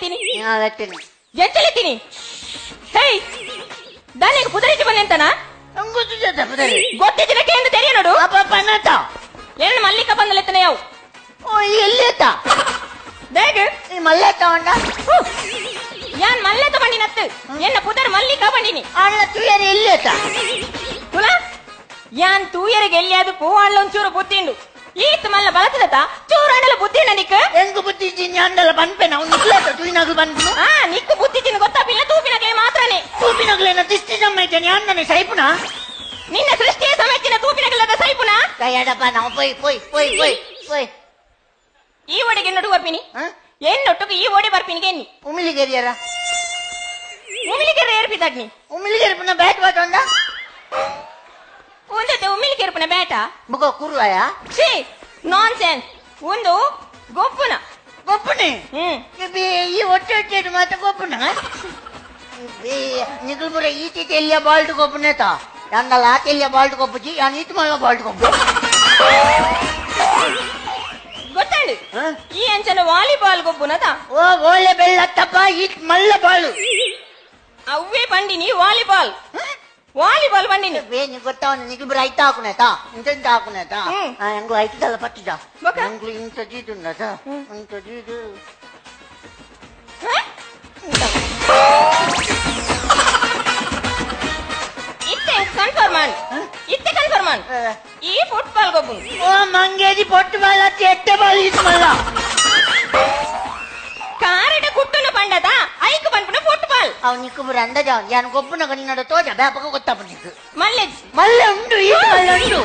ತಿನಿ ಎಂಚಲೆತ್ತೀನಿ ಹೇಯ್ ದಾನಿಗೆ ಪುದರಿಚಿ ಬಂದೆಂತನ ಗೊತ್ತಿದ್ದಿನ ಕೇಂದ್ರ ತೆರಿಯ ನೋಡು ಏನು ಮಲ್ಲಿಕ ಬಂದಲೆತ್ತನ ಯಾವು ಓ ಎಲ್ಲೇತ ದೇಗ ಈ ಮಲ್ಲೇತ ಉಂಡ ಯಾನ್ ಮಲ್ಲೇತ ಬಂಡಿನತ್ತು ಎನ್ನ ಪುದರ್ ಮಲ್ಲಿಕ ಬಂಡಿನಿ ಅಣ್ಣ ತೂಯರೆ ಎಲ್ಲೇತ ತುಲ ಯಾನ್ ತೂಯರಿಗೆ ಎಲ್ಲಿಯಾದು ಪೂವಾಣ್ಲ ಒಂಚೂರು ಬುದ್ಧಿಂಡು ಈತ್ ಮಲ್ಲ ಬಳತದತ ಚೂರಾಣಲ ಬುದ್ಧಿಂಡ ನಿಕ್ ಎಂಗು ಬುದ್ಧಿ ಜಿನ್ನಿ ಬನ್ಪೆನ ಅವ್ನು ನಿಕ್ಲೇತ ತೂಯಿನಾಗ್ಲು ಬನ್ಪು ಆ ನಿಕ್ಕು ಬುದ್ಧಿ ಚಿನ್ನ ಗೊತ್ತಾಪಿಲ್ಲ ತೂಪಿನಗ್ಲೆ ಮಾತ್ರನೇ ತೂಪಿನಗ್ಲೇನ ದಿಷ್ಟಿ ಸಮೇತನಿ ಅಣ್ಣನೆ ಸೈಪುನ ನಿನ್ನ ಸೃಷ್ಟಿಯ ಸಮೇತಿನ ತೂಪಿನಗ್ಲದ ಸೈಪುನ ಕೈಯಡಪ್ಪ ನಾವು ಪೋಯ್ ಪೋಯ್ ಪೋಯ್ ಪೋಯ್ ಪೋಯ್ ಈ ಒಡೆಗೆ ನಡು ಬರ್ಪಿನಿ ಎನ್ನೊಟ್ಟುಕು ಈ ಓಡಿ ಬರ್ಪಿನಿಗೆ ಎನ್ನಿ ಉಮಿಲಿಗೆರಿಯರ ಉಮಿಲಿಗೆರ ಏರ್ಪಿದಾಗ್ನಿ ಉಮಿಲಿಗೆರ್ಪುನ ಬ್ಯಾಟ್ ಬಾಟೊಂಡ ಒಂದತ್ತೆ ಉಮಿಲಿಗೆರ್ಪುನ ಬ್ಯಾಟ ಮುಗ ಕುರುವಾಯ ಛೀ ನಾನ್ಸೆನ್ಸ್ ಒಂದು ಗೊಪ್ಪುನ ಗೊಪ್ಪುನೆ ಈ ಒಟ್ಟೆ ಒಟ್ಟೆ ಮಾತ್ರ ಗೊಪ್ಪುನ ನಿಗಲ್ ಪೂರ ಈತಿ ತೆಲ್ಲಿಯ ಬಾಲ್ಟ್ ಗೊಪ್ಪುನೇತ ಯಾನ್ನಲ್ಲ ಆ ತೆಲ್ಲಿಯ ಬಾಲ್ಟ್ ಗೊಪ್ಪುಜಿ ಯಾನ್ ಈತ ಮಲ್ಲ ಬಾಲ್ಟ್ ಗೊಪ್ಪು ಗೊತ್ತಾಂಡು ಈ ಅಂಚನ ವಾಲಿಬಾಲ್ ಗೊಬ್ಬುನದ ಓ ಓಲೆ ಬೆಲ್ಲತ್ತಪ್ಪ ಈತ್ ಮಲ್ಲ ಬಾಳು ಅವ್ವೇ ಬಂಡಿನಿ ವಾಲಿಬಾಲ್ ವಾಲಿಬಾಲ್ ಬಂಡಿನಿ ಬೇ ನೀ ಗೊತ್ತಾವನ ನಿಗಲ್ ಪೂರ ಐತ ಹಾಕುನೇತ ಇಂತ ಹಾಕುನೇತ ಎಂಗ್ಲು ಐತದಲ್ಲ ಪಟ್ಟಿದ ಎಂಗ್ಲು ಇಂತ ಜೀದುಂಡದ ಇಂತ ಜೀದು ಇತ್ತೆ ಕನ್ಫರ್ಮ್ ಮಾಡು ಇತ್ತೆ ಕನ್ಫರ್ಮ್ ಮಾಡು ಈ ಫುಟ್ಬಾಲ್ ಗೊಬ್ಬು ಓ ಮಂಗೇಜಿ ಫುಟ್ಬಾಲ್ ಅತ್ತಿ ಎಟ್ಟೆ ಬಾಲ್ ಈತ್ ಮಲ್ಲ ಕಾರಡ ಕುಟ್ಟುನ ಪಂಡದ ಐಕ್ ಬಂದ್ಪುನ ಫುಟ್ಬಾಲ್ ಅವ್ ನಿಕ್ಕು ಬುರ ಅಂದಾಜ ಯಾನ್ ಗೊಬ್ಬುನ ಗಣ್ಣಿನಡ ತೋಜ ಬ್ಯಾಪಕ ಗೊತ್ತಾಪ ನಿಕ್ಕು ಮಲ್ಲೆಜ್ ಮಲ್ಲೆ ಉಂಡು ಈ ಮಲ್ಲೆ ಉಂಡು